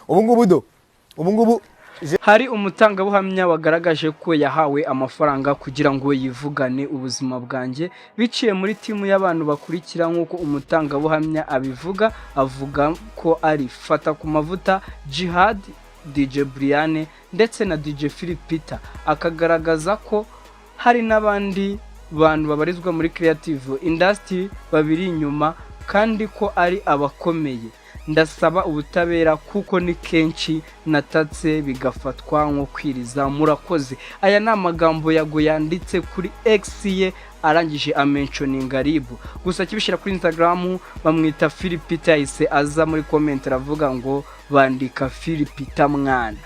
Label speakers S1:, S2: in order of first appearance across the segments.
S1: Ubu ngubu do, ubu ngubu.
S2: Hari umutangabuhamya wagaragaje ko yahawe amafaranga kugira ngo yivugane ubuzima bwanjye biciye muri team y'abantu bakurikira. Nk'uko umutangabuhamya abivuga, avuga ko ari Fata ku Mavuta, Jihad, DJ Brian ndetse na DJ Philip Peter, akagaragaza ko hari n'abandi bantu babarizwa muri creative industry babiri inyuma kandi ko ari abakomeye. Ndasaba ubutabera kuko ni kenshi natatse bigafatwa nko kwiriza. Murakoze. Aya ni amagambo Yago yanditse kuri X ye, arangije amentioninga RIB. Gusa akibishyira kuri Instagram, bamwita Philipita yahise aza muri comment aravuga ngo bandika Philipita mwana,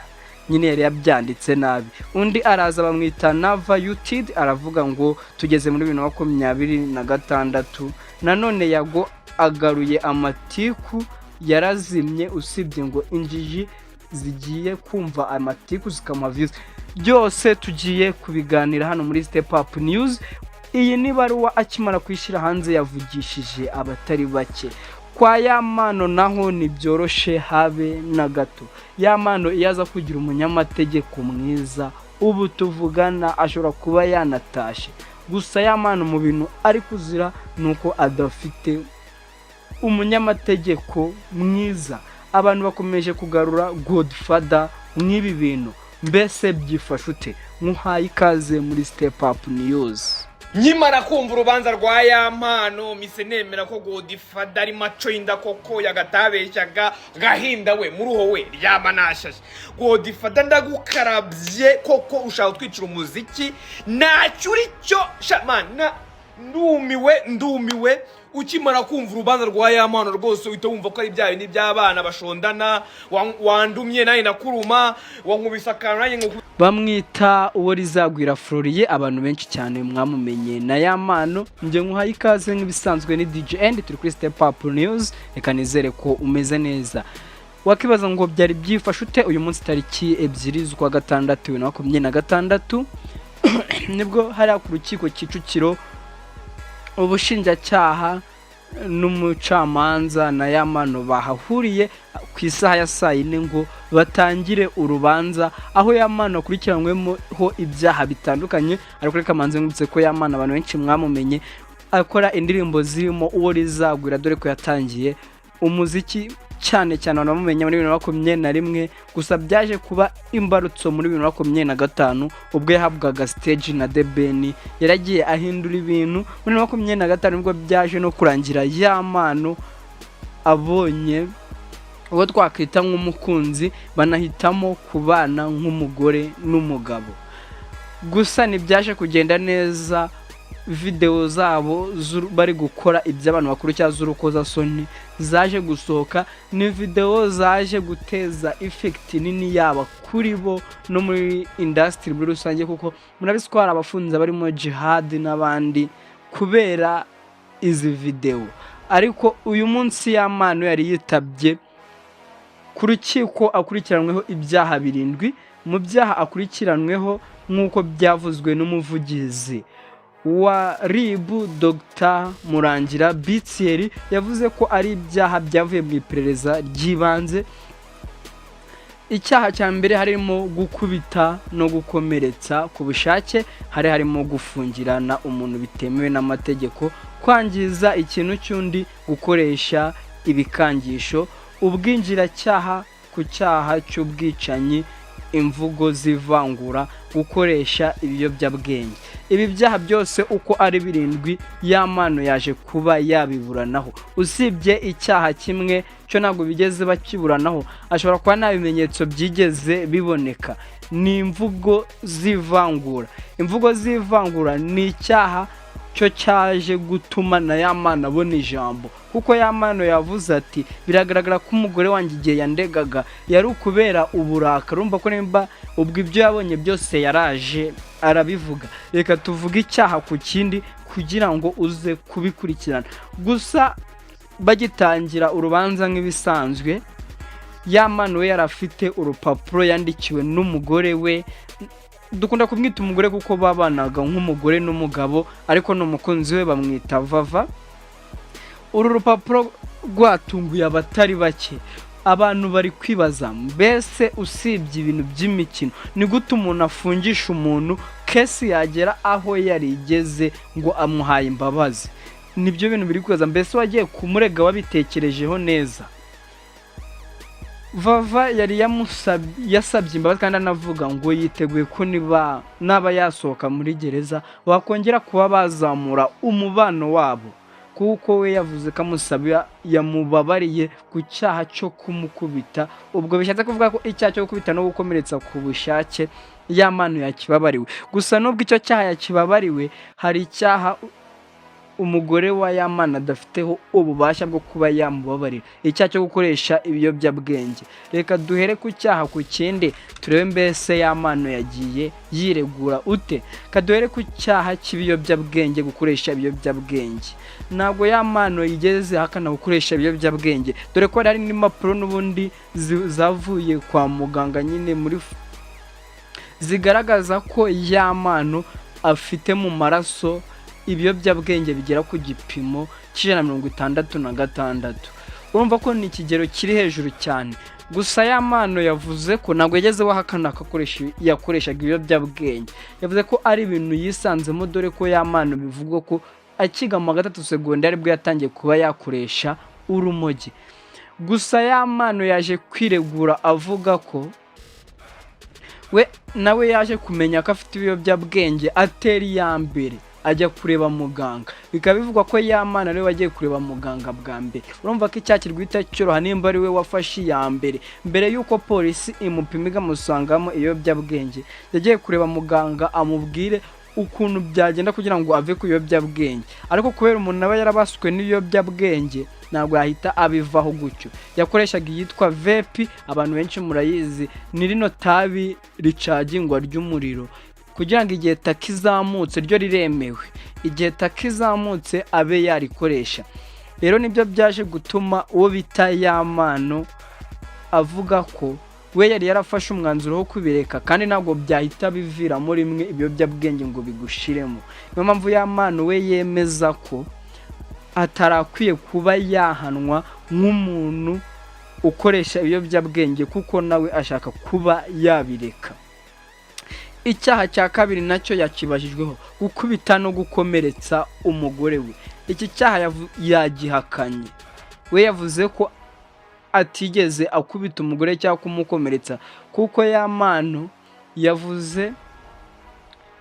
S2: nyine yari yabyanditse nabi. Undi araza bamwita Nava Yutid aravuga ngo tugeze muri 2026, nanone Yago agaruye amatiku yarazimye, usibye ngo injiji zigiye kumva amatiku zikamuha views. Byose tugiye kubiganira hano muri Step Up News. Iyi ni baruwa akimara kuyishyira hanze yavugishije abatari bake. Kwa Yampano naho ntibyoroshe habe na gato. Yampano iyo aza kugira umunyamategeko mwiza, ubu tuvugana ashobora kuba yanatashe. Gusa Yampano mu bintu ari kuzira ni uko adafite umunyamategeko mwiza. Abantu bakomeje kugarura Godfather mw'ibi bintu. Mbese byifashe ute? Nkuhaye ikaze muri Step Up News.
S3: Nkimara kumva urubanza rwa Yampano, mise nemera ko Godfather ari maco y'inda koko yagatabeshyaga. Gahinda we, muruho we, ryama nashashe. Godfather, ndagukarabye koko, ushaka kutwicira umuziki, ntacyo uri cyo shamana. Ndumiwe, ndumiwe. Ukimara kumva urubanza rwa Yampano rwose, uhita wumva ko ari bya bindi by'abana bashondana: wandumye nanjye ndakuruma, wankubise akantu nanjye nkuku.
S2: Bamwita uwo rizagwira Floriye, abantu benshi cyane mwamumenye na Yampano. Njye nkuhaye ikaze nk'ibisanzwe, ni DJ End, turi kuri Step Up News. Reka nizere ko umeze neza. Wakibaza ngo byari byifashe ute? Uyu munsi tariki 2 z'ukwa gatandatu 2026, nibwo hariya ku rukiko Kicukiro ubushinjacyaha n'umucamanza na Yampano bahahuriye ku isaha ya saa 4 ngo batangire urubanza, aho Yampano akurikiranyweho ibyaha bitandukanye. Ariko reka manze nkubitse ko Yampano abantu benshi mwamumenye akora indirimbo zirimo uwo rizagwira, dore ko yatangiye umuziki cyane cyane abantu bamumenye muri 2021. Gusa byaje kuba imbarutso muri 2025 ubwo yahabwaga stage na The Ben, yaragiye ahindura ibintu. Muri 2025 nibwo byaje no kurangira Yampano abonye uwo twakwita nk'umukunzi, banahitamo kubana nk'umugore n'umugabo. Gusa ntibyaje kugenda neza. Videwo zabo bari gukora iby'abantu bakuru cyangwa z'urukozasoni zaje gusohoka. Ni videwo zaje guteza effect nini yaba kuri bo no muri industry muri rusange, kuko murabizi ko hari abafunze barimo Jihad n'abandi kubera izi videwo. Ariko uyu munsi Yampano yari yitabye ku rukiko akurikiranweho ibyaha birindwi. Mu byaha akurikiranweho, nk'uko byavuzwe n'umuvugizi wa RIB, Dr Murangira Bitsiyeri, yavuze ko ari ibyaha byavuye mu iperereza ry'ibanze. Icyaha cya mbere harimo gukubita no gukomeretsa ku bushake, hari harimo gufungirana umuntu bitemewe n'amategeko, kwangiza ikintu cy'undi, gukoresha ibikangisho, ubwinjiracyaha ku cyaha cy'ubwicanyi, imvugo z'ivangura, gukoresha ibiyobyabwenge. Ibi byaha byose uko ari birindwi Yampano yaje kuba yabiburanaho, usibye icyaha kimwe cyo ntabwo bigeze bakiburanaho, ashobora kuba nta bimenyetso byigeze biboneka. Ni imvugo z'ivangura. Imvugo z'ivangura ni icyaha cyo cyaje gutuma na Yampano abona ijambo, kuko Yampano yavuze ati: "Biragaragara ko umugore wanjye igihe yandegaga yari ukubera uburakari." Urumva ko nimba ubwo ibyo yabonye byose yaraje arabivuga. Reka tuvuge icyaha ku kindi kugira ngo uze kubikurikirana. Gusa bagitangira urubanza nk'ibisanzwe, Yampano we yari afite urupapuro yandikiwe n'umugore we. Dukunda kumwita umugore kuko babanaga nk'umugore n'umugabo, ariko ni umukunzi we, bamwita Vava. Uru rupapuro rwatunguye abatari bake. Abantu bari kwibaza, mbese usibye ibintu by'imikino, ni gute umuntu afungisha umuntu, case yagera aho yari igeze ngo amuhaye imbabazi? Nibyo bintu biri kwibaza. Mbese wagiye kumurega wabitekerejeho neza? Vava yari yasabye imbabazi, kandi anavuga ngo yiteguye ko niba naba yasohoka muri gereza bakongera kuba bazamura umubano wabo, kuko we yavuze ko amusaba yamubabariye ku cyaha cyo kumukubita. Ubwo bishatse kuvuga ko icyaha cyo gukubita no gukomeretsa ku bushake Yampano yakibabariwe. Gusa nubwo icyo cyaha yakibabariwe, hari icyaha umugore wa Yampano adafiteho ububasha bwo kuba yamubabarira, icyaha cyo gukoresha ibiyobyabwenge. Reka duhere ku cyaha ku kindi, turebe mbese Yampano yagiye yiregura ute. Kaduhere ku cyaha cy'ibiyobyabwenge, gukoresha ibiyobyabwenge. Ntabwo Yampano yigeze ahakana gukoresha ibiyobyabwenge, dore ko hari n'impapuro n'ubundi zavuye kwa muganga nyine muri zigaragaza ko Yampano afite mu maraso ibiyobyabwenge bigera ku gipimo cya 166. Urumva ko ni ikigero kiri hejuru cyane. Gusa Yampano yavuze ko ntabwo yageze ahakana ko yakoreshaga ibiyobyabwenge. Yavuze ko ari ibintu yisanzemo, dore ko Yampano bivugwa ko akiga mu wa gatatu segonderi bwo yatangiye kuba yakoresha urumogi. Gusa Yampano yaje kwiregura avuga ko we nawe yaje kumenya ko afite ibiyobyabwenge, atera iya mbere ajya kureba muganga. Bikaba bivugwa ko Yampano ariwe wagiye kureba muganga bwa mbere. Urumva ko icyaha kirwita cyoroha nimba ari we wafashe iya mbere. Mbere y'uko polisi imupima ikamusangamo ibiyobyabwenge, yagiye kureba muganga amubwire ukuntu byagenda kugira ngo ave ku biyobyabwenge. Ariko kubera umuntu aba yarabaswe n'ibiyobyabwenge, ntabwo yahita abivaho gutyo. Yakoreshaga iyitwa vape, abantu benshi murayizi, ni rino tabi ricagingwa ry'umuriro kugira ngo igihe taka izamutse, ryo riremewe, igihe taka izamutse abe yarikoresha. Rero nibyo byaje gutuma uwo bita Yampano avuga ko we yari yarafashe umwanzuro wo kubireka, kandi ntabwo byahita biviramo rimwe ibiyobyabwenge ngo bigushiremo. Niyo mpamvu Yampano we yemeza ko atarakwiye kuba yahanwa nk'umuntu ukoresha ibiyobyabwenge, kuko nawe ashaka kuba yabireka. Icyaha cya kabiri nacyo yakibajijweho, gukubita no gukomeretsa umugore we. Iki cyaha yagihakanye. We yavuze ko atigeze akubita umugore cyangwa kumukomeretsa, kuko Yampano yavuze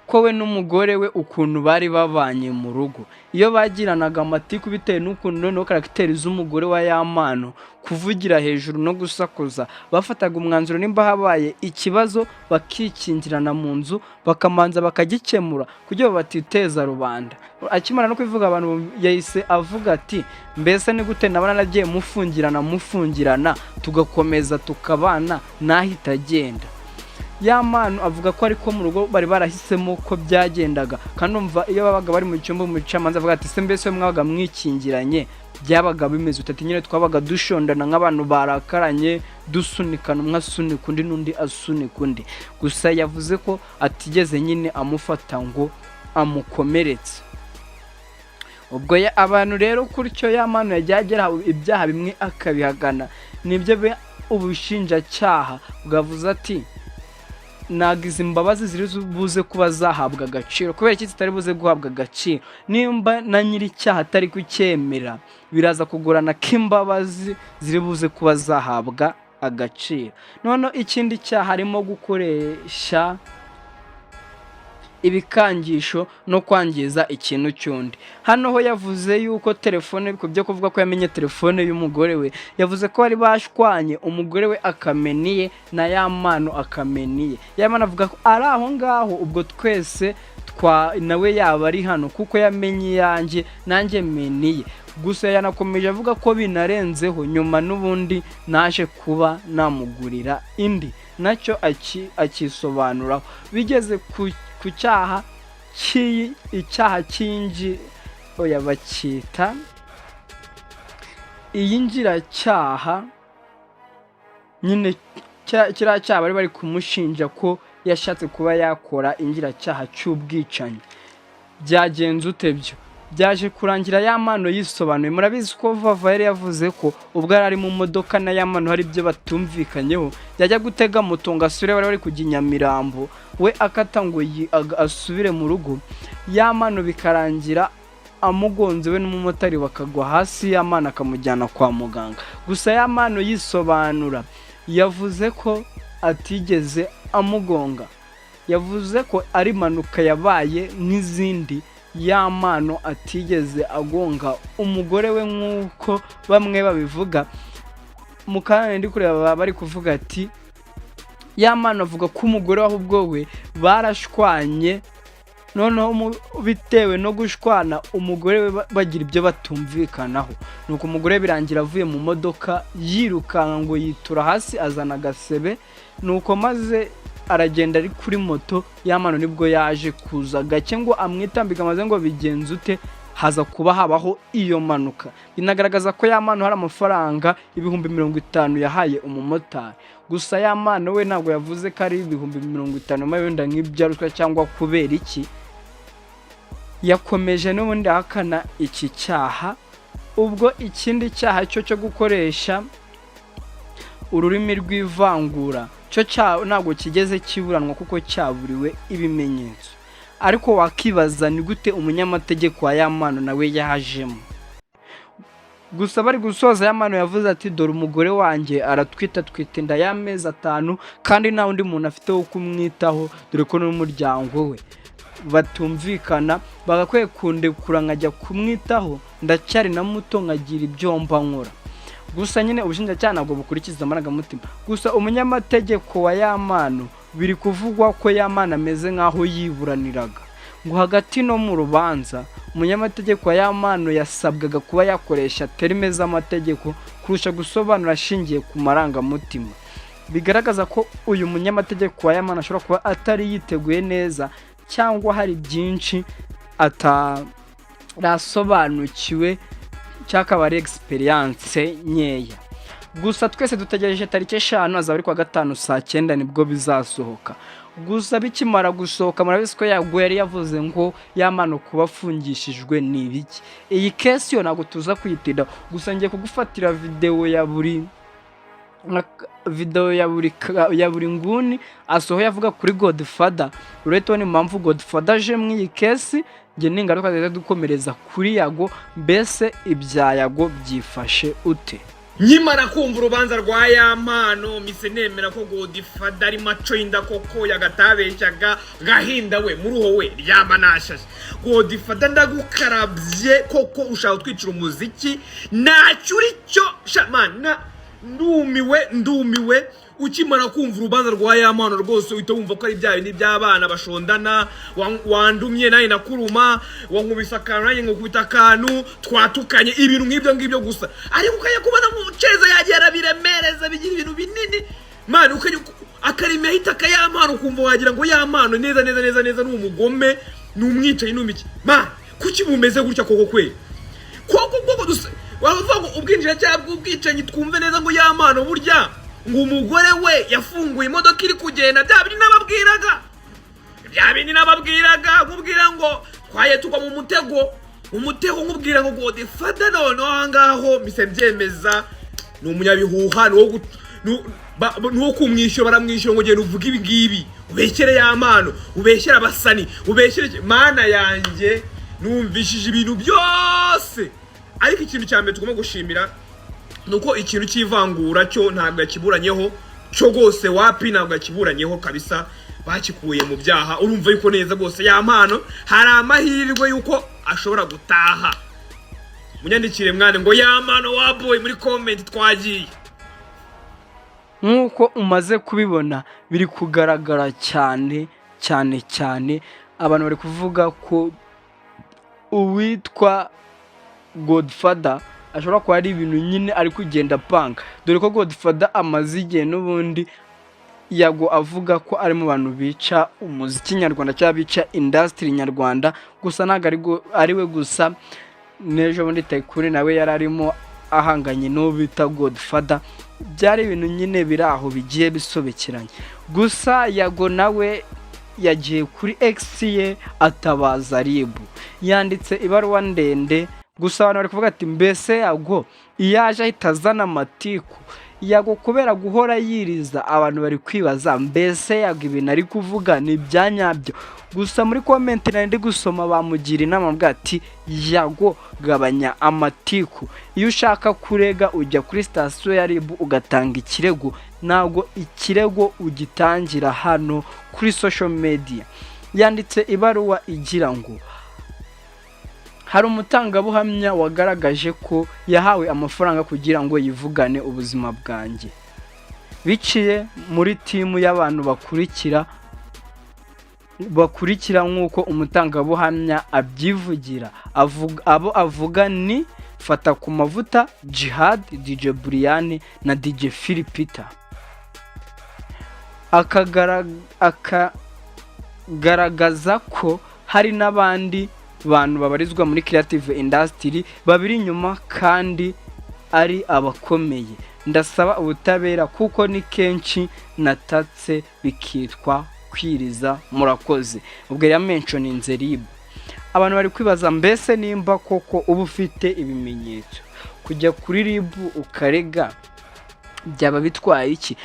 S2: ko we n'umugore we ukuntu bari babanye mu rugo, iyo bagiranaga amatiku bitewe n'ukuntu noneho caractère z'umugore wa Yampano, kuvugira hejuru no gusakuza, bafataga umwanzuro nimba habaye ikibazo bakikingirana mu nzu, bakamanza bakagikemura kugira ngo batiteza rubanda. Akimara no kubivuga, abantu yahise avuga ati: "Mbese ni gute nabona nagiye mufungirana mufungirana, tugakomeza tukabana, nahita agenda?" Yampano avuga ko ariko mu rugo bari barahisemo ko byagendaga. Kandi umva, iyo babaga bari mu cyumba, umucamanza avuga ati: "Se mbese mwabaga mwikingiranye byabaga bimeze utati?" "Nyine twabaga dushondana nk'abantu barakaranye, dusunikana, umwe asunika undi n'undi asunika undi." Gusa yavuze ko atigeze nyine amufata ngo amukomeretse. Ubwo abantu rero gutyo Yampano yagiye agera ibyaha bimwe akabihagana, nibyo ubushinjacyaha bwavuze ati: "Ntabwo izi mbabazi ziri buze kuba zahabwa agaciro." Kubera iki zitari buze guhabwa agaciro? Nimba na nyir'icyaha atari kucyemera, biraza kugorana ko imbabazi ziri buze kuba zahabwa agaciro. Noneho ikindi cyaha harimo gukoresha ibikangisho no kwangiza ikintu cy'undi. Hano ho yavuze yuko telefone, ku byo kuvuga ko yamenye telefone y'umugore we, yavuze ko bari bashwanye, umugore we akameniye na Yampano akameniye. Yampano avuga ko ari aho ngaho, ubwo twese twa nawe yaba ari hano kuko yamenye iyanjye nanjye meniye. Gusa yanakomeje avuga ko binarenzeho, nyuma n'ubundi naje kuba namugurira indi. Nacyo akisobanuraho. Bigeze ku cyaha cy'iyi, icyaha cy'inji, oya, bakita iyinjiracyaha nyine, kiriya cyaha bari bari kumushinja ko yashatse kuba yakora ingiracyaha cy'ubwicanyi, byagenze ute byo? Byaje kurangira Yampano yisobanuye. Murabizi ko Vava yari yavuze ko ubwo yari ari mu modoka na Yampano hari ibyo batumvikanyeho, yajya gutega moto ngo asubire, bari bari kujya i Nyamirambo, we akata ngo asubire mu rugo, Yampano bikarangira amugonze, we n'umumotari bakagwa hasi, Yampano akamujyana kwa muganga. Gusa Yampano yisobanura yavuze ko atigeze amugonga, yavuze ko ari impanuka yabaye nk'izindi, Yampano atigeze agonga umugore we nk'uko bamwe babivuga. Mu kanya ndi kureba baba bari kuvuga ati Yampano avuga ko umugore we ahubwo we barashwanye, noneho bitewe no gushwana umugore we bagira ibyo batumvikanaho, nuko umugore birangira avuye mu modoka yirukanka ngo yitura hasi azana agasebe, nuko maze aragenda ari kuri moto. Yampano nibwo yaje kuza gake ngo amwitambike, amaze ngo bigenze ute, haza kuba habaho iyo mpanuka. Binagaragaza ko Yampano hari amafaranga 50,000 yahaye umumotari. Gusa Yampano we ntabwo yavuze ko ari 50,000 wenda nk'ibya ruswa cyangwa kubera iki. Yakomeje n'ubundi ahakana iki cyaha. Ubwo ikindi cyaha cyo cyo gukoresha ururimi rw'ivangura cyo ntabwo kigeze kiburanwa kuko cyaburiwe ibimenyetso. Ariko wakibaza ni gute umunyamategeko wa Yampano nawe yajemo. Gusa bari gusoza, Yampano yavuze ati: "Dore umugore wanjye aratwita, atwite inda y'amezi 5, kandi nta wundi muntu afite wo kumwitaho, dore ko n'umuryango we batumvikana, bagakwiye kundekura nkajya kumwitaho, ndacyari na muto, nkagira ibyo mba nkora." Gusa nyine ubushinjacyaha ntabwo bukurikiza amarangamutima. Gusa umunyamategeko wa Yampano, biri kuvugwa ko Yampano ameze nk'aho yiburaniraga, ngo hagati no mu rubanza umunyamategeko wa Yampano yasabwaga kuba yakoresha termes z'amategeko kurusha gusobanura ashingiye ku marangamutima. Bigaragaza ko uyu munyamategeko wa Yampano ashobora kuba atari yiteguye neza cyangwa hari byinshi atarasobanukiwe, cyangwa akaba ari experience nkeya. Gusa twese dutegereje tariki 5, azaba ari kuwa gatanu saa 9 nibwo bizasohoka. Gusa bikimara gusohoka, murabizi ko Yago yari yavuze ngo Yampano kuba afungishijwe ni ibiki. Iyi case yo ntabwo tuza kuyitinda, gusa ngiye kugufatira videwo ya buri nguni asohoye avuga kuri Godfather, uretse ni impamvu Godfather aje muri iyi case. Njye ningaruka duhita dukomereza kuri Yago. Mbese ibya Yago byifashe ute?
S3: Nkimara kumva urubanza rwa Yampano, mise nemera ko Godfather ari maco y'inda koko, yagatabeshyaga. Gahinda we, muruho we, ryama nashashe. Godfather, ndagukarabye koko, ushaka gutwicira umuziki, ntacyo uri cyo shamana. Ndumiwe, ndumiwe. Ukimara kumva urubanza rwa Yampano rwose uhita wumva ko ari bya bindi by'abana bashondana: wandumye nanjye nakuruma, wankubise akantu nanjye nkukubita akantu, twatukanye, ibintu nk'ibyo ngibyo gusa. Ariko ukajya kubona muceza yagiye arabiremereza, bigira ibintu binini man, ukajya akarima ahita Yampano, ukumva wagira ngo Yampano neza neza neza neza ni umugome, ni umwicanyi, ni umiki. Man, kuki bumeze gutya koko kwe koko koko? Dusa wavuga ngo ubwinjiracyaha bw'ubwicanyi, twumve neza ngo Yampano burya ngo umugore we yafunguye imodoka iri kugenda, bya bindi nababwiraga, bya bindi nababwiraga, nkubwira ngo twaye tugwa mu mutego, mu mutego, nkubwira ngo Godfather noneho ahangaho mise mbyemeza, ni umunyabihuha, ni uwo kumwishyura, baramwishyura ngo genda uvuge ibi ngibi, ubeshyere Yampano, ubeshyere abasani, ubeshyere mana yanjye. Numvishije ibintu byose, ariko ikintu cya mbere tugomba gushimira ni uko ikintu cy'ivangura cyo ntabwo yakiburanyeho cyo rwose, wapi, ntabwo yakiburanyeho kabisa, bakikuye mu byaha. Urumva yuko neza rwose Yampano hari amahirwe yuko ashobora gutaha. Munyandikire mwana ngo "Yampano wa boy" muri comment, twagiye.
S2: Nk'uko umaze kubibona, biri kugaragara cyane cyane cyane, abantu bari kuvuga ko uwitwa Godfather ashobora kuba ari ibintu nyine ari kugenda apanga, dore ko Godfather amaze igihe n'ubundi Yago avuga ko ari mu bantu bica umuziki nyarwanda cyangwa bica industry nyarwanda. Gusa ntabwo ari we gusa, n'ejo bundi Taikun nawe yari arimo ahanganye n'uwo bita Godfather. Byari ibintu nyine biri aho bigiye bisobekeranye. Gusa Yago nawe yagiye kuri X ye atabaza RIB. Yanditse ibaruwa ndende, gusa abantu bari kuvuga ati: "Mbese Yago iyo aje ahita azana amatiku?" Yago kubera guhora yiriza, abantu bari kwibaza: mbese Yago ibintu ari kuvuga ni ibya nyabyo? Gusa muri comment nari ndi gusoma, bamugira inama bavuga ati: "Yago, gabanya amatiku. Iyo ushaka kurega ujya kuri sitasiyo ya RIB ugatanga ikirego, ntabwo ikirego ugitangira hano kuri social media." Yanditse ibaruwa igira ngo: "Hari umutangabuhamya wagaragaje ko yahawe amafaranga kugira ngo yivugane ubuzima bwanjye biciye muri team y'abantu bakurikira. Nk'uko umutangabuhamya abyivugira, abo avuga ni Fata ku Mavuta, Jihad, DJ Brian na DJ Philipita. Akagaragaza ko hari n'abandi bantu babarizwa muri creative industry babiri inyuma kandi ari abakomeye. Ndasaba ubutabera kuko ni kenshi natatse bikitwa kwiriza. Murakoze." Ubwo yamentioninze RIB. Abantu bari kwibaza mbese nimba koko uba ufite ibimenyetso, kujya kuri RIB ukarega byaba bitwaye iki?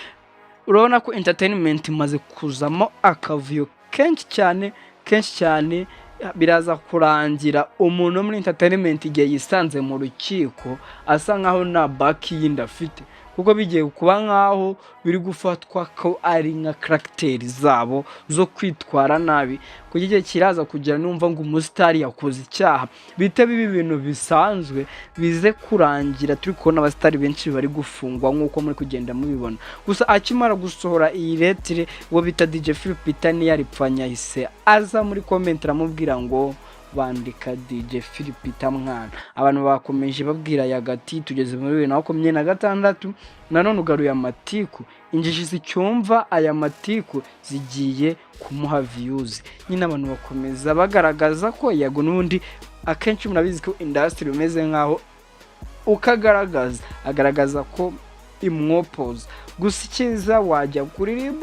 S2: Urabona ko entertainment imaze kuzamo akavuyo kenshi cyane, kenshi cyane. Biraza kurangira umuntu wo muri entertainment igihe yisanze mu rukiko asa nkaho nta baki yindi afite, kuko bigiye kuba nkaho biri gufatwa ko ari nka caractère zabo zo kwitwara nabi. Kuko igihe kiraza kugira numva ngo umusitari yakoze icyaha, bite biba ibintu bisanzwe, bize kurangira turi kubona abasitari benshi bari gufungwa nk'uko muri kugenda mubibona. Gusa akimara gusohora iyi lettre, uwo bita DJ Philip ntiyaripfanye, yahise aza muri comment aramubwira ngo: "Bandika DJ Philip mwana." Abantu bakomeje babwira Yagati: "Tugeze muri 2026, nanone ugaruye amatiku." Injiji zicyumva aya matiku zigiye kumuha views nyine. Abantu bakomeza bagaragaza ko Yago n'ubundi akenshi murabizi ko industry imeze nkaho ukagaragaza agaragaza ko imwopoza. Gusa icyiza wajya kuri RIB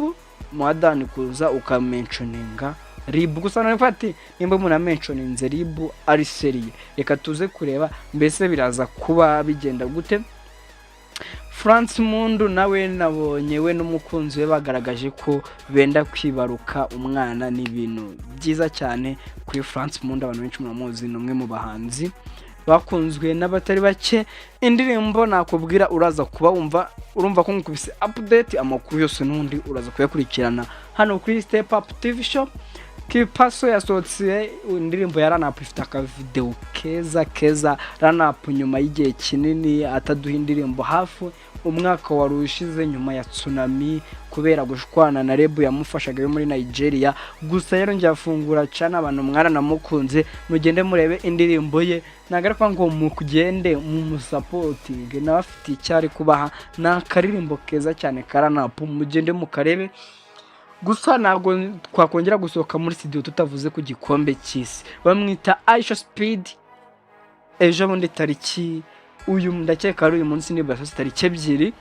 S2: muhadani kuza ukamentioninga RIB. Gusa none ati nimba umuntu amentioninze RIB ari sérieux. Reka tuze kureba mbese biraza kuba bigenda gute. France Mundu nawe nabonye we n'umukunzi we bagaragaje ko benda kwibaruka umwana. Ni ibintu byiza cyane kuri France Mundu. Abantu benshi muramuzi, ni umwe mu bahanzi bakunzwe n'abatari bake. Indirimbo nakubwira uraza kuba wumva, urumva ko nkukubise update, amakuru yose n'ubundi uraza kuyakurikirana hano kuri Step Up TV Show. Kipaso yasohotse indirimbo ya Run Up, ifite akavideo keza keza. Run Up nyuma y'igihe kinini ataduha indirimbo, hafi umwaka wari ushize, nyuma ya tsunami, kubera gushwana na label yamufashaga yo muri Nigeria. Gusa yarongeye afungura cana, abantu mwaranamukunze. Mugende murebe indirimbo ye, ntabwo ari ngo mugende mumusupportinge, nawe afite icyo ari kubaha. Ni akaririmbo keza cyane ka Run Up, mugende mukarebe. Gusa ntabwo twakongera gusohoka muri studio tutavuze ku gikombe cy'isi. Bamwita Aisha Speed. Ejo bundi tariki, uyu ndakeka ari uyu munsi, nibwo yasohotse, tariki 2,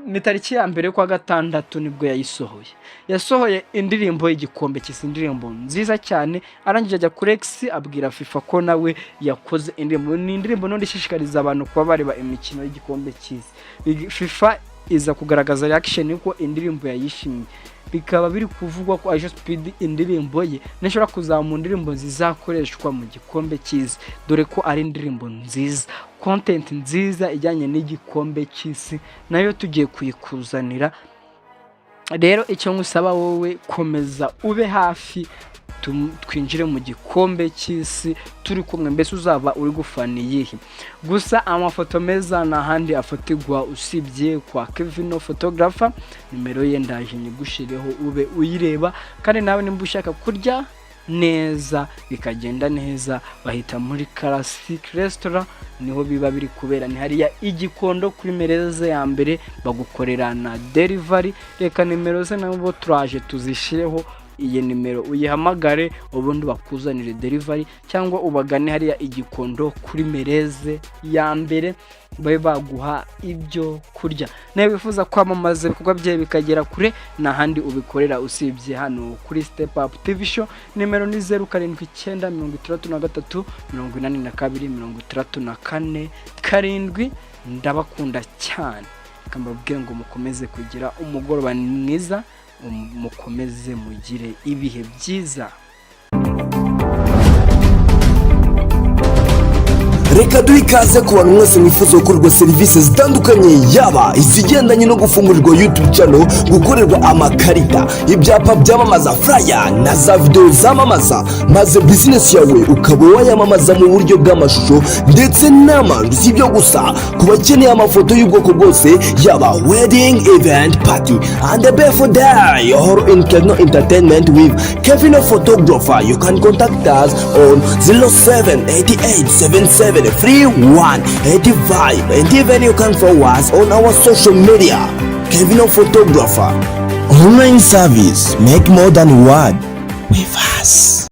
S2: ni tariki ya mbere kwa gatandatu nibwo yayisohoye. Yasohoye indirimbo y'igikombe cy'isi, indirimbo nziza cyane. Arangije ajya kuri X abwira FIFA ko nawe yakoze indirimbo. Ni indirimbo n'undi ishishikariza abantu kuba bareba imikino y'igikombe cy'isi. FIFA iza kugaragaza reaction yuko indirimbo yayishimiye. Bikaba biri kuvugwa ko Aisha Speed indirimbo ye nishobora kuzaba mu ndirimbo zizakoreshwa mu gikombe cy'isi, dore ko ari indirimbo nziza, content nziza ijyanye n'igikombe cy'isi, nayo tugiye kuyikuzanira. Rero icyo ngusaba wowe, komeza ube hafi, twinjire mu gikombe cy'isi turi kumwe. Mbese uzaba uri gufana iyihe? Gusa amafoto meza ni ahandi afatirwa usibye kwa Kevino photographer. Nimero ye ndaje nyigushireho ube uyireba. Kandi nawe nimba ushaka kurya neza bikagenda neza, bahita muri Classic Restaurant, niho biba biri kubera, ni hariya Igikondo kuri Mereze ya mbere. Bagukorera na delivery. Reka nimero ze nabo turaje tuzishireho. Iyi nimero uyihamagare, ubundi bakuzanire delivery, cyangwa ubagane hariya Igikondo kuri Mereze ya mbere, babe baguha ibyo kurya. Nawe wifuza kwamamaza ibikorwa byawe bikagera kure, nta handi ubikorera usibye hano kuri Step Up TV Show. Nimero ni 0796382647. Ndabakunda cyane. Reka mbabwire ngo mukomeze kugira umugoroba mwiza, mukomeze mugire ibihe byiza.
S4: Reka duhe ikaze ku bantu mwese mwifuza gukorerwa serivisi zitandukanye, yaba izigendanye no gufungurirwa YouTube channel, gukorerwa amakarita, ibyapa byamamaza, flyer na za videwo zamamaza, maze bizinesi yawe ukaba wayamamaza mu buryo bw'amashusho ndetse n'amajwi. Si ibyo gusa, ku bakeneye amafoto y'ubwoko bwose, yaba wedding, event, party and the birthday or in Kevin Entertainment with Kevin Photographer, you can contact us on 0788 77 31 85, and even you can follow us on our social media, Kevin Photographer. Online service, make more than one with us.